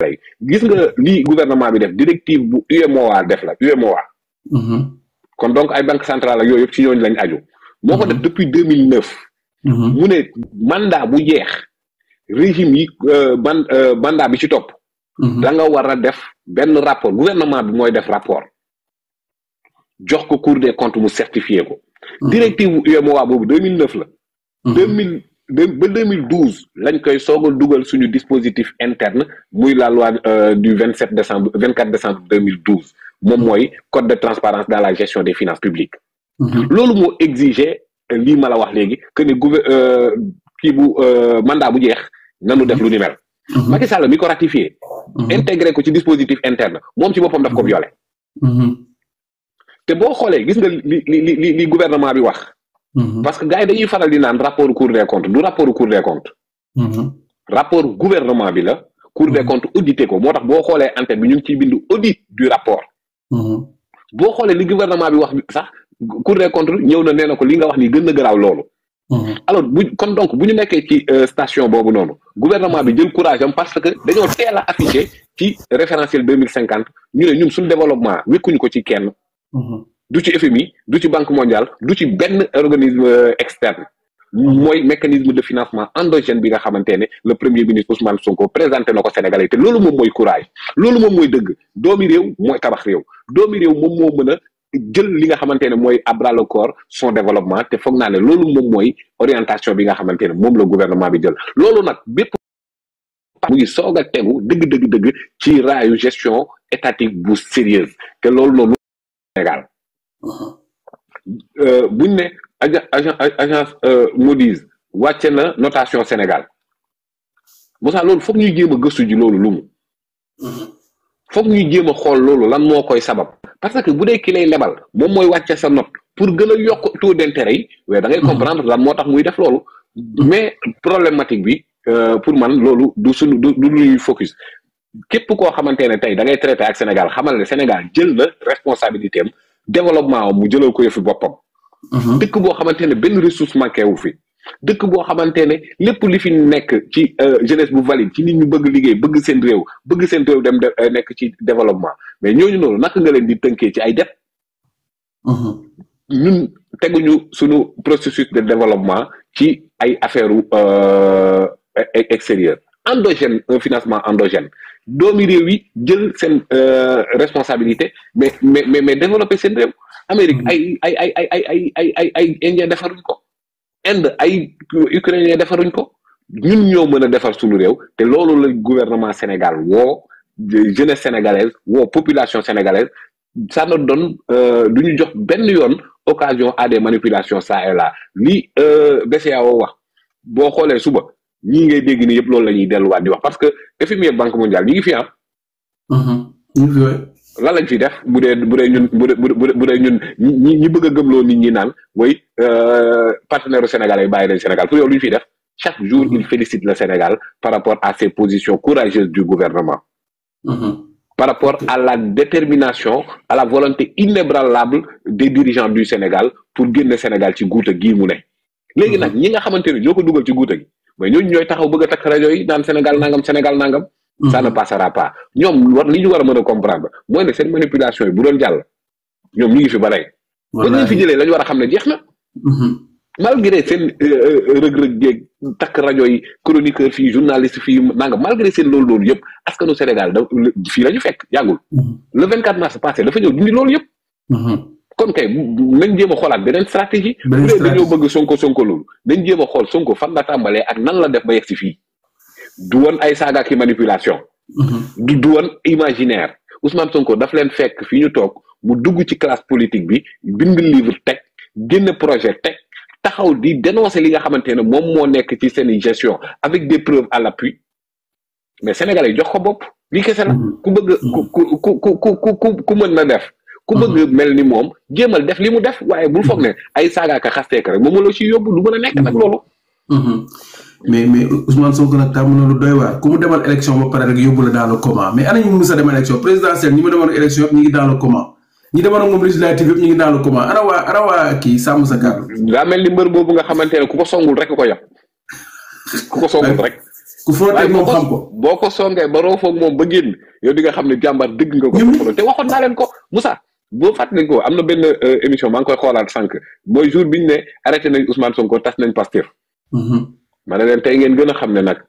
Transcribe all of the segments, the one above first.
gis nga lii gouvernement bi def directive bu UEMOA def la UEMOA. kon donc ay banque centrale ak yooyu yëpp ci ñooñu lañ aju. moo ko def depuis 2009. mu ne mandat bu jeex régime yi mandat bi ci topp. da nga war a def benn rapport gouvernement bi mooy def rapport jox ko Cour des comptes mu certifié ko. directive bu UEMOA boobu 2009 la. 2012 lañ koy soog a dugal suñu dispositif interne muy la loi du 24 décembre 2012 moom mooy code de transparence dans la gestion des finances publiques. loolu moo exiger lii ma la wax léegi que ne kii bu mandat bu jeex nanu def lu ni mel. Macky Sall mi ko ratifié. intégré ko ci dispositif interne moom ci boppam daf ko violé. te boo xoolee gis nga li gouvernement bi wax. parce que gars yi dañuy faral di naan rapport Cour des comptes du rapport Cour des comptes. rapport gouvernement bi la. Cour des comptes audité ko moo tax boo xoolee antenne bi ñu ngi ciy bindu audit du rapport. boo xoolee li gouvernement bi wax sax Cour des comptes ñëw na nee na ko li nga wax ni gën na garaaw loolu. alors kon donc bu ñu nekkee ci station boobu noonu gouvernement bi jël courage am parce que dañoo teel a affiché ci référentiel 2050 ñu ne ñun suñu développement wékkuñu ko ci kenn. du ci FMI du ci banque mondiale du ci benn organisme externe. mooy mécanisme de financement endogène bi nga xamante ne le premier ministre Ousmane Sonko présenté na ko Sénégalais te loolu moom mooy courage loolu moom mooy dëgg doomi réew mooy tabax réew doomi réew moom moo mën a jël li nga xamante ne mooy à bras le corps son développement te foog naa ne loolu moom mooy orientation bi nga xamante ne moom la gouvernement bi jël loolu nag bépp mu ngi soog a tegu dëgg ci raayu gestion étatique bu sérieuse te loolu noonu Sénégal buñ ne agence Moody's wàcce na notation Sénégal Moussa loolu foog ñuy jéem a gëstu ji loolu lu mu foog ñuy jéem a xool loolu lan moo koy sabab parce que bu dee ki lay lebal moom mooy wàcce sa note pour gën a yokk taux d'intérêt yi waaye da ngay comprendre lan moo tax muy def loolu mais problématique bi pour man loolu du suñu du luy focus képp koo xamante ne tey da ngay traité ak Sénégal xamal ne Sénégal jël na responsabilité am développement am mu jëlal ko yëfi boppam. dëkk boo xamante ne benn ressource manqué wu fi dëkk boo xamante ne lépp li fi nekk ci jeunesse bu valide ci nit ñu bëgg liggéey bëgg seen réew dem nekk ci développement mais ñooñu noonu naka nga leen di tënkee ci ay det ñun teguñu suñu processus de développement ci ay affaire extérieur endogène un financement endogène doomi réew yi jël seen responsabilité mais développer seen réew Amérique ay Indien defaruñ ko Inde ay Ukrainien defaruñ ko ñun ñoo mën a defar suñu réew te loolu la gouvernement Sénégal woo jeunesse sénégalaise woo population sénégalaise ça ne donne du ñu jox benn yoon occasion à des manipulations ça et là li BCEAO wax boo xoolee suba ñii ngay dégg ni yëpp loolu la ñuy delluwaat di wax parce que FMI ak Banque mondiale ñi ngi fi lan lañ fi def bu dee ñun ñi bëgg a gëmloo nit ñi naan way partenaire sénégalais yi bàyyi nañ Sénégal pour yow lu ñu fiy def chaque jour il félicite le Sénégal par rapport à ces positions courageuses du gouvernement par rapport à la détermination à la volonté inébranlable des dirigeants du Sénégal pour génne Sénégal ci guuta gii mu ne léegi nag ñi nga xamante ne ñoo ko dugal ci guuta gi mais ñooñu ñooy taxaw bëgg a takk rajo yi naan Sénégal nangam ça ne passera pas ñoom li ñu war a mën a comprendre mooy ne seen manipulation yi bu doon jàll ñoom ñu ngi fi ba léegi. ba ñu fi jëlee la ñu war a xam ne jeex na. malgré seen rëg-rëg géeg takk rajo yi chroniqueur fii journaliste fii nangam malgré seen loolu yëpp askanu Sénégal fii la ñu fekk yàggul. le 24 mars passé dafa ñëw dindi loolu yëpp. kon kay nañ jéem a xoolaat beneen stratégie. bu dee dañoo bëgg sonko loolu nañ jéem a xool sonko fan la tàmbalee ak nan la def ba yegg si fii. du woon ay saaga ki manipulation. du woon imaginaire Ousmane Sonko daf leen fekk fi ñu toog mu dugg ci classe politique bi bind livre teg génn projet teg taxaw di dénoncer li nga xamante ne moom moo nekk ci seen gestion avec des preuves à l'appui mais Sénégalais jox ko bopp lii kese la ku bëgg ku mën na def ku bëgg mel ni moom jéemal def li mu def waaye bul foog ne ay saaga ka xasteek rek moom la ci yóbbu du mën a nekk nag loolu. mais Ousmane Sonko nag tàmm na lu doy waar ku mu demal élection ba pare rek yóbbu la dans le coma mais ana ñu mës a demal élection présidentielle ñi ma demoon élection yëpp ñu ngi dans le coma ñi demoon moom législative yëpp ñu ngi dans le coma ana waa kii sàmm sa kàddu. daa mel ni mbër boobu nga xamante ne ku ko songul rek ko yàpp ku ko songul rek. ku frotte moom xam ko boo ko songee ba roofoog moom ba génn yow di nga xam ne jàmbaar dëgg nga ko te waxoon naa leen ko Moussa boo fàttali ko am na benn émission maa ngi koy xoolaat sànq mooy jour biñu ne arrêté nañ Ousmane Sonko tas nañ Pastef ma ne leen tey ngeen gën a xam ne nag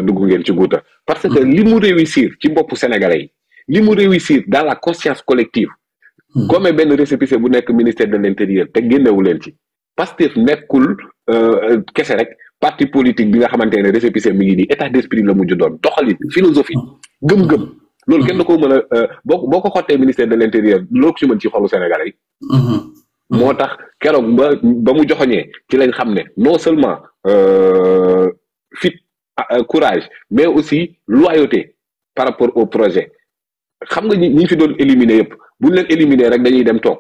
dugg ngeen ci guuta parce que li mu réussir ci boppu sénégalais yi li mu réussir dans la conscience collective comme benn récépissé bu nekk ministère de l'intérieur te génnewu leen ci Pastef nekkul kese rek parti politique bi nga xamante ne récépissé mi ngi nii état d'esprit la mujj doon doxalin philosophie gëm-gëm loolu kenn da ko mën a boo ko xottee ministère de l'intérieur loo ko ci mën ci xolu sénégalais yi moo tax keroog ba mu joxoñee ci lañ xam ne non seulement fit courage mais aussi loyauté par rapport au projet xam nga ñi fi doon éliminer yëpp buñ leen éliminer rek dañuy dem toog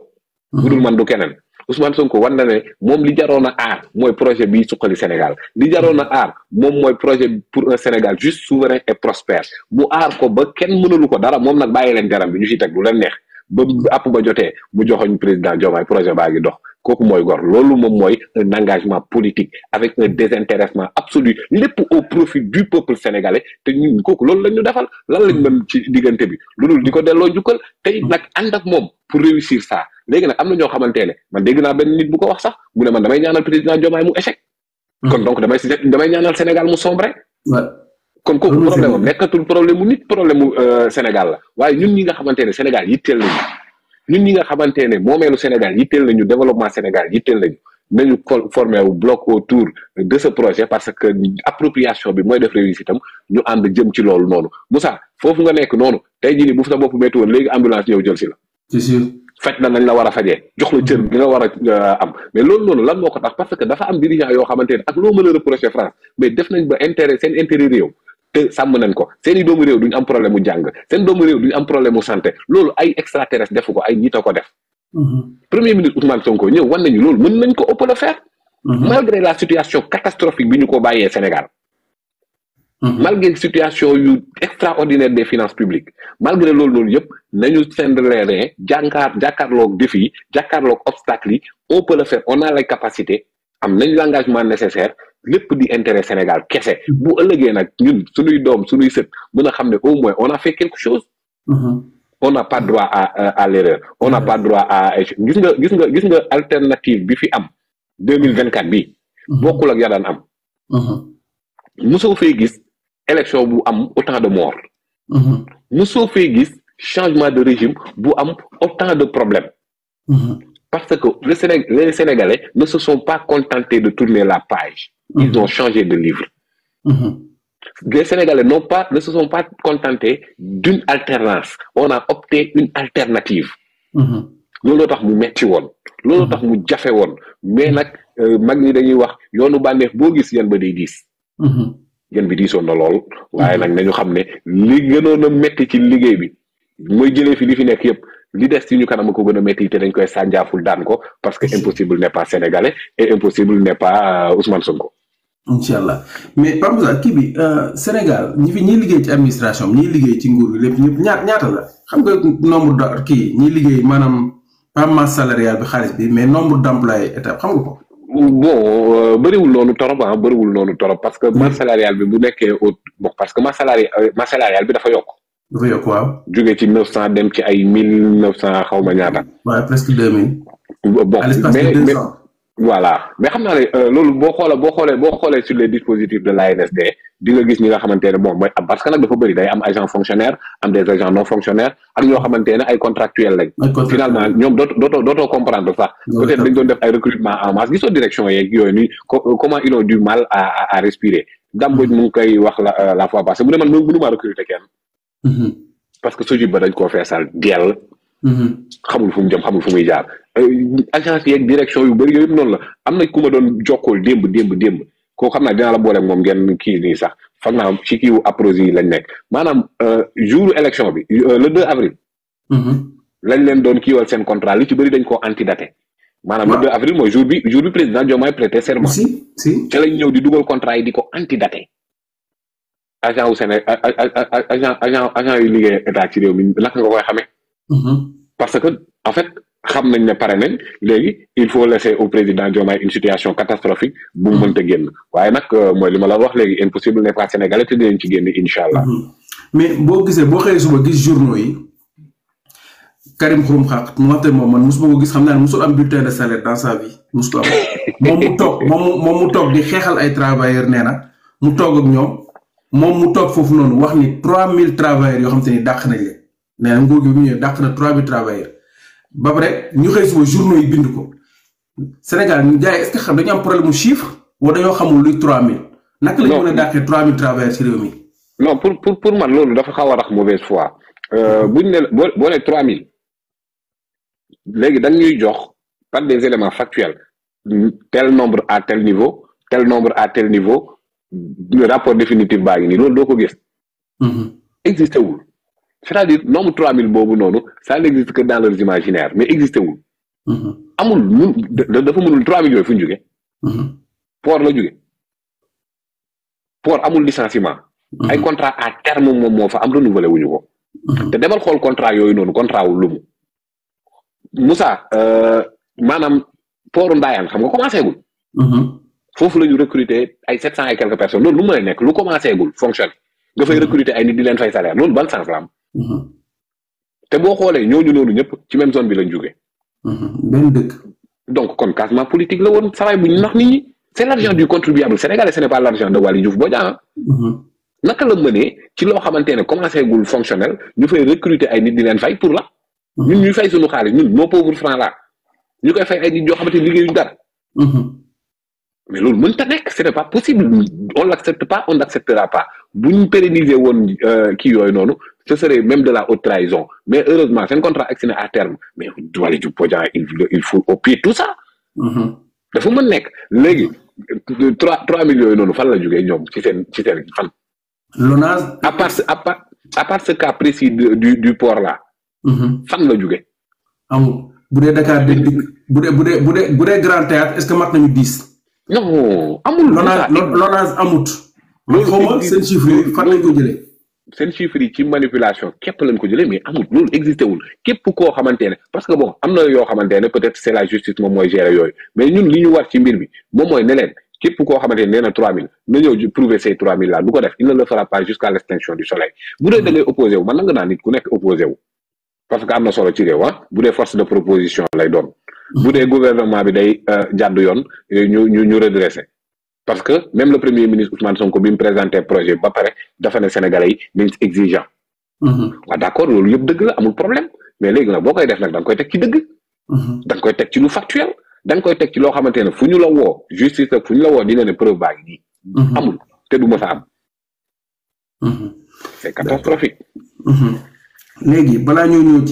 bu dul man du keneen Ousmane Sonko war na ne moom li jaroon a aar mooy projet bi suqali Sénégal li jaroon a aar moom mooy projet pour un Sénégal juste souverain et prospère mu aar ko ba kenn mënalu ko dara moom nag bàyyi leen jaram bi ñu ci teg lu leen neex ba àpp ba jotee mu joxoñ président Diomaye projet baa ngi dox kooku mooy gor loolu moom mooy un engagement politique avec un désintéressement absolu lépp au profit du peuple sénégalais te ñun kooku loolu lañ ñu defal lan lañ mën ci diggante bi lu dul di ko delloo njukkal tey nag ànd ak moom pour réussir ça léegi nag am na ñoo xamante ne man dégg naa benn nit bu ko wax sax mu ne man damay ñaanal président Diomaye mu échec kon donc damay ñaanal Sénégal mu sombre kon kooku problème am nekkatul problème mu nit problème mu Sénégal la waaye ñun ñi nga xamante ne Sénégal yitteel nañu ñun ñi nga xamante ne moomeelu Sénégal yitteel nañu développement Sénégal yitteel nañu formé wu bloc autour de ce projet parce que appropriation bi mooy def réussite am ñu ànd jëm ci loolu noonu Moussa foofu nga nekk noonu tey jii nii bu sa bopp métti woon léegi ambulance ñëw jël si la. c'est sûr. faj na nañ la war a fajee jox la cër bi nga war a am mais loolu noonu lan moo ko tax parce que dafa am dirigeant yoo xamante ne ak loo mën a reprocher France mais def nañ ba seen intérêt réew. te sàmm nañ ko seeni doomu réew duñu am problème mu jàng seen doomu réew duñu am problème mu santé loolu ay extraterrestre defu ko ay nit a ko def. premier ministre Ousmane Sonko ñëw wan nañu loolu mën nañ ko ëpp le faire. malgré la situation catastrophique bi ñu ko bàyyee Sénégal. malgré situation yu extraordinaire des finances publiques malgré loolu noonu yëpp nañu sendleeree jàkkaarloog défi yi jàkkaarloog obstacle yi on peut le faire on a les capacités am nañ l'engagement nécessaire. lépp di intérêt Sénégal kese bu ëllëgee nag ñun suñuy doom suñuy sët mën a xam ne au moins on a fait quelque chose on n'a pas droit à l'erreur on n'a pas droit à gis nga alternative bi fi am 2024 bi bokkul ak ya daan am mosoo fay gis élection bu am autant de morts mosoo fay gis changement de régime bu am autant de problèmes parce que les Sénégalais ne se sont pas contentés de tourner la page. Ils ont changé de livre. Les Sénégalais ne se sont pas contentés d'une alternance. On a opté une alternative. Loolu tax mu metti woon. Loolu tax mu jafe woon. Mais nag mag ñi dañuy wax yoonu bànneex boo gis yan ba day diis. Yan bi diisoon na lool. waaye nag nañu xam ne li gënoon a metti ci liggéey bi mooy jëlee fi li fi nekk yëpp. li des ci ñu kanam ko gën a métti te dañ koy sànjaaful daan ko parce que impossible n'est pas sénégalais et impossible n'est pas Ousmane Sonko. Inch'Allah mais Pape Moussa kii bi Sénégal ñi liggéey ci administration ñi liggéey ci nguur gi lépp ñëpp ñaata la xam nga nombre de kii ñi liggéey maanaam pas masse salariale bi xaalis bi mais nombre d'employés état xam nga ko. bon bëriwul noonu torop parce que masse salariale bi bu nekkee parce que masse salariale bi dafa yokk. dafa yokk waaw. jóge ci 900 dem ci ay 1900 xaw ma ñaata. waaw presque 2000. bon mais voilà mais xam naa ne loolu boo xoolee sur les dispositifs de l'ANSD di nga gis ñi nga xamante ne bon mooy parce que nag dafa bëri day am agent fonctionnaire am des agents non fonctionnaires ak ñoo xamante ne ay contractuels lañ. finalement ñoom dootoo comprendre sax. peut-être dañ doon def ay recrutement en masse gisoo direction yeeg yooyu nii comment ils ont du mal à respirer. Damboj mu ngi koy wax la fois passée mu ne man mënuma recruter kenn. parce que suñu ba dañ koo feesal dell. xamul fu mu jëm xamul fu muy jaar. agence yeeg direction yu bëri yooyu yëpp noonu la am na ku ma doon jokkool démb koo xam naa dinaa la boole moom ngeen kii nii sax foog naa ci kiiwu approche yi lañ nekk maanaam jour élection bi le 2 avril. lañ leen doon kiiwal seen contrat li ci bëri dañ koo antidaté. maanaam le 2 avril mooy jour bi président Diomaye prêté serment. si ca lañ ñëw di dugal contrat yi di ko antidaté. agent wu Sénégal agent yu liggéey état ci réew mi naka nga koy xamee. parce que en fait xam nañ ne pare nañ léegi il faut laisser au président Diomaye une situation catastrophique bu mu mënta génn waaye nag mooy li ma la wax léegi impossible n'est pas sénégalais te dinañ ci génn incha allah. mais boo gisee boo xëyee suba gis journaux yi Karim Xurum Xaq mu wax moom man mosuma ko gis xam naa ne mosul am bulletin de salaire dans sa vie mosul am moom mu toog di xeexal ay travailleurs nee na mu toog ak ñoom moom mu toog foofu noonu wax ni 3000 travailleurs yoo xam te ni dàq nañ leen nee na nguur gi bu ñëwee dàq na 3000 travailleurs ba pare ñu xëy suba journaux yi bind ko Sénégal ñu jaay est-ce que xam dañu am problème mu chiffre wala dañoo xamul luy 3000. naka la ñu mën a dàqee 3000 travailleurs ci réew mi. non pour man loolu dafa xaw a rax mauvaise foi buñ ne boo ne 3000 léegi dañ ñuy jox par des éléments factuels tel nombre à tel niveau tel nombre à tel niveau le rapport définitif baa ngi nii loolu doo ko gis. existé wul c'est-à-dire nombre 3000 boobu noonu ça n'existe que dans leurs imaginaires mais existé wul. amul mun dafa mënul 3000 yooyu fu ñu jógee. port la jóge port amul licenciement. ay contrat à terme moom moo fa am renouvelé wuñu ko. te demal xool contrat yooyu noonu contrat wu lumu Moussa maanaam port Ndayane xam nga commencé gul. foofu la ñu recruter ay 700 et quelques personnes loolu lu mën a nekk lu commencé gul fonctionne nga fay recruter ay nit di leen fay salaire loolu ban sens la am. te boo xoolee ñooñu noonu ñëpp ci même zone bi lañ jógee. benn dëkk. donc kon cassement politique la woon saa bu ñu nax nit ñi c'est l'argent du contribuable sénégalais ce n'est pas l'argent de Waly Diouf Bodian. naka la mënee ci loo xamante ne commencé gul fonctionnel ñu fay recruter ay nit di leen fay pour la. ñun ñuy fay suñu xaalis ñun nos pauvres francs là ñu koy fay ay nit yoo xamante ne liggéeyuñu dara. mais loolu mënta nekk ce n'est pas possible on l'accepte pas on n'acceptera pas bu ñu pérenniser woon kii yooyu noonu ce serait même de la haute trahison mais heureusement seen contrat agsi na à terme mais Waly Diouf Bodian il faut au pied tout ça. dafa mën nekk léegi 3 millions yooyu noonu fan la jógee ñoom ci seen fan. Lonase. à part ce cas précis du port là. fan la jógee. amul bu dee Dakar dégg bu dee Grand Théâtre est-ce que mat nañu 10. non amul. Lonase amut. loolu xaw ma seen chiffres yi fan lañ ko jëlee. seen chiffres yi ci manipulation képp lañ ko jëlee mais amul loolu existé wul képp koo xamante ne parce que bon am na yoo xamante ne peut-être c'est la justice moom mooy gérer yooyu mais ñun li ñu war ci mbir bi moom mooy ne leen képp koo xamante ne nee na 3000 na ñëw prouver ces 3000 là du ko def il ne le fera pas jusqu'à l'extinction du soleil bu dee da ngay opposé wu man nanga naa nit ku nekk opposé wu parce que am na solo ci réew bu dee force de proposition lay doon bu dee gouvernement bi day jàddu yoon ñu redresser parce que même le premier ministre Ousmane Sonko bi mu présenté projet ba pare dafa ne Sénégalais yi nañ exigeant. waaw d'accord loolu yëpp dëgg la amul problème mais léegi nag boo koy def nag da nga koy teg ci dëgg. da nga koy teg ci lu factuel da nga koy teg ci loo xamante ne fu ñu la woo justice ak fu ñu la woo dina ne preuve baa ngi nii. amul te du mës a am. c'est catastrophique. léegi balaa ñoo ñëw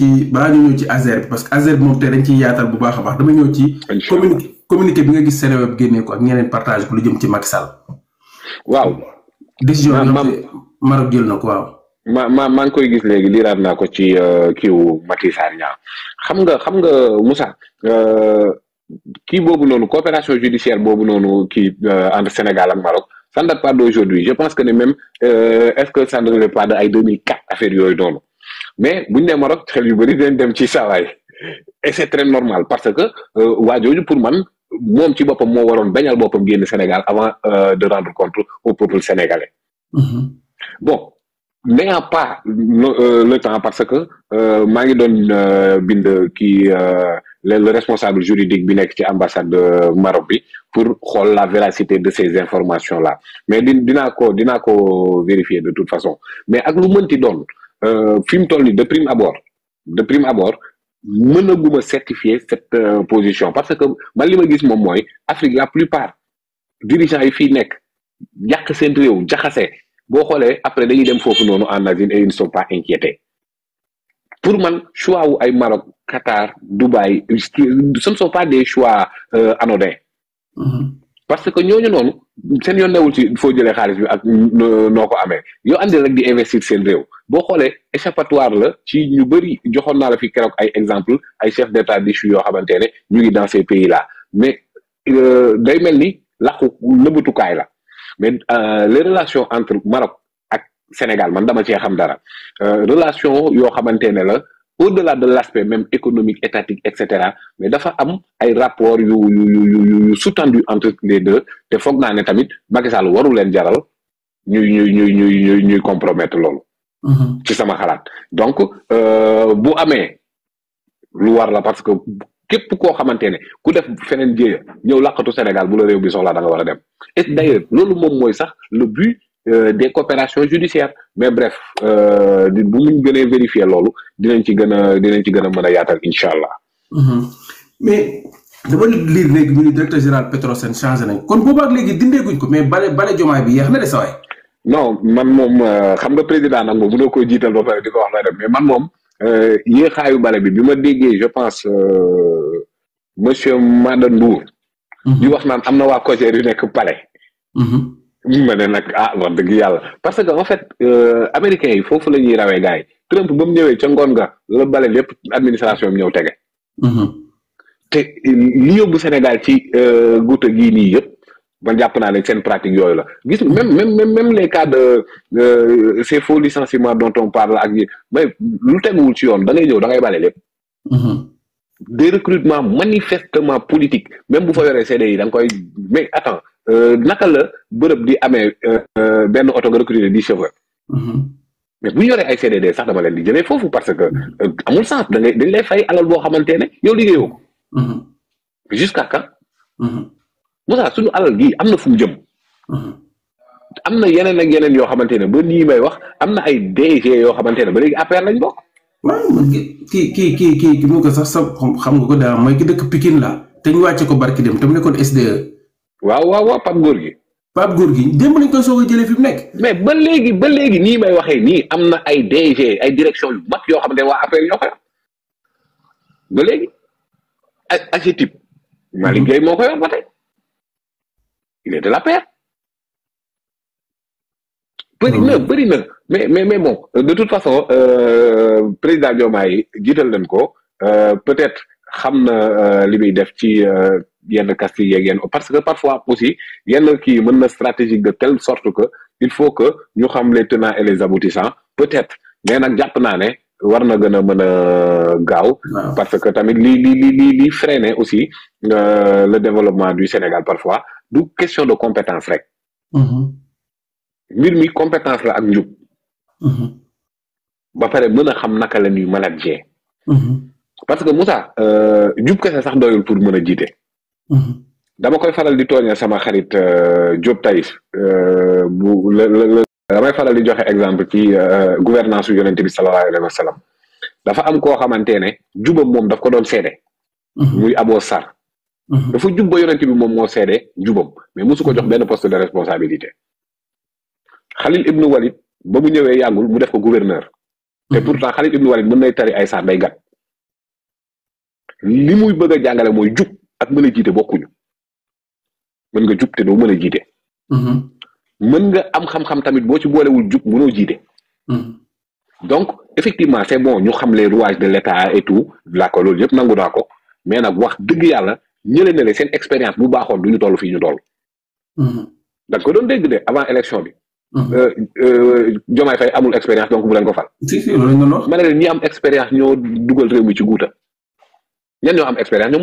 ci Azer bi parce que Azer bi moom tey dañ ciy yaatal bu baax a baax dama ñëw ci. communiqué bi nga gis Seneweb génnee ko ak ñeneen partage ko lu jëm ci Macky Sall. waaw. décision bi Maroc jël na ko waaw. maa ngi koy gis léegi liiraat naa ko ci kiiwu Macky Sall ñaa xam nga Moussa kii boobu noonu coopération judiciaire boobu noonu kii entre Sénégal ak Maroc ça ne date pas d'aujourd'hui je pense que ne même est-ce que ça ne relève pas de ay 2004 affaire yooyu noonu mais buñu nee Maroc xel yu bëri dañ dem ci sawaay et c'est très normal parce que waajooju pour man moom ci boppam moo waroon bañal boppam génn Sénégal avant de rendre compte au peuple sénégalais. Bon n'ayant pas le temps parce que maa ngi doon bind kii le responsable juridique bi nekk ci ambassade de Maroc bi pour xool la véracité de ces informations là mais dinaa ko vérifier de toute façon mais ak lu mënti doon fi mu toll nii de prime abord mënaguma certifier cette position parce que man li ma gis moom mooy Afrique la plupart dirigeants yi fii nekk yàq seen réew jaxase boo xoolee après dañuy dem foofu noonu en asile et ils ne sont pas inquiétés pour man choix wu ay Maroc Qatar Dubaï ce ne sont pas des choix anodins parce que ñooñu noonu seen yoon newul ci foo jëlee xaalis bi ak noo ko amee yow andi rek di investir seen réew boo xoolee échappatoire la ci ñu bëri joxoon naa la fi keroog ay exemple ay chefs d'état déchus yoo xamante ne ñu ngi dans ces pays là mais day mel ni laqu nëbbatukaay la mais les relations entre Maroc ak Sénégal man dama cee xam dara relation yoo xamante ne la au-delà de l'aspect même économique étatique etc. mais dafa am ay rapports yu sous-tendu entre les deux te foog naa ne tamit Macky Sall waru leen jaral ñuy compromettre loolu. ci sama xalaat donc bu amee lu war la parce que képp koo xamante ne ku def feneen jéeya ñëw laqatu Sénégal bu la réew bi soxlaa da nga war a dem et d'ailleurs loolu moom mooy sax le but des coopérations judiciaires mais bref bu muñ gënee vérifier loolu dinañ ci gën a mën a yaatal incha allah. mais dama lire léegi ñu ni directeur général Petrosen changé nañ kon boobaak léegi dindeeguñ ko mais bale Diomaye bi yeex na de sa waay. non man moom xam nga président nag moom mënoo koy jiital ba pare di ko wax looy def mais man moom yéexaayu bale bi ma déggee je pense monsieur Mada Ndour. di wax naan am na waa COJER yu nekk palais. ma ne nag wax dëgg yàlla parce que en fait américains yi foofu la ñuy rawee gars yi Trump ba mu ñëwee ca ngoon nga la bale lépp administration bi ñëw tege. te li yóbbu Sénégal ci guuta gii nii yëpp man jàpp naa ne seen pratique yooyu la gis même les cas de ces faux licenciements dont on parle ak yi mais lu teguwul ci yoon da ngay ñëw da ngay bale lépp. des recrutements manifestement politiques même bu fa yoree CDI da nga koy mais attends naka la bërëb di amee benn oto nga recruter 10 chauffeurs. mais bu ñu yoree ay CDD sax dama leen di jëlee foofu parce que amul sens dañ lay fay alal boo xamante ne yow liggéeyoo ko. jusqu'à quand. Moussa suñu alal gii am na fu mu jëm. am na yeneen ak yeneen yoo xamante ne ba nii may wax am na ay DG yoo xamante ne ba léegi APR lañ bokk. waaw man kii mu ko sax sa xam nga ko daa mooy ki dëkk Pikine la te ñu wàcce ko barki dem te mu nekkoon SDE. waaw Pape Gorgui. Pape Gorgui démb lañ koy soog a jëlee fi mu nekk. mais ba léegi nii may waxee nii am na ay DG ay direction yu mag yoo xamante ne waa APR ñoo ko yor ba léegi ay AGETIP. Malick Gueye moo ko yor ba tey il est de l'APR. bëri na mais bon de toute façon président Diomaye jiital nañ ko peut-être xam na li muy def ci yenn kasti yeeg yenn parce que parfois aussi yenn kii mën na stratégique de telle sorte que il faut que ñu xam les tenants et les aboutissants peut-être mais nag jàpp naa ne war na gën a mën a gaaw parce que tamit li freiner aussi le développement du Sénégal parfois du question de compétence rek. mbir mi compétence la ak njub. ba pare mën a xam naka la ñuy manager. parce que Moussa jub kese sax doyul pour mën a jiite. dama koy faral di tooñee sama xarit Diop Taïf damay faral di joxe exemple ci gouvernance yu yonent bi sallallahu alayhi wa sallam dafa am koo xamante ne jubam moom daf ko doon seede. muy Abo Sarr. dafa jub ba yonent bi moom moo seede jubam mais mosu ko jox benn poste de responsabilité. Khalil Ibn Walid ba mu ñëwee yàggul mu def ko gouverneur. te pourtant Khalil Ibn Walid mën nay tari ay saar day gat. li muy bëgg a jàngale mooy jub ak mën a jiite bokkuñu. mën nga jub te doo mën a jiite. mën nga am xam-xam tamit boo ci boolewul jub mënoo jiite. donc effectivement c'est bon ñu xam les rouages de l'État et tout d'accord loolu yëpp nangu naa ko mais nag wax dëgg yàlla ñële na le seen expérience bu baaxoon du ñu toll fii ñu toll. da nga ko doon dégg de avant élection bi. Diomaye Faye amul expérience donc bu leen ko fal. si loolu la ñu doon wax. ma ne leen ñi am expérience ñoo dugal réew mi ci guuta ñan ñoo am expérience ñoo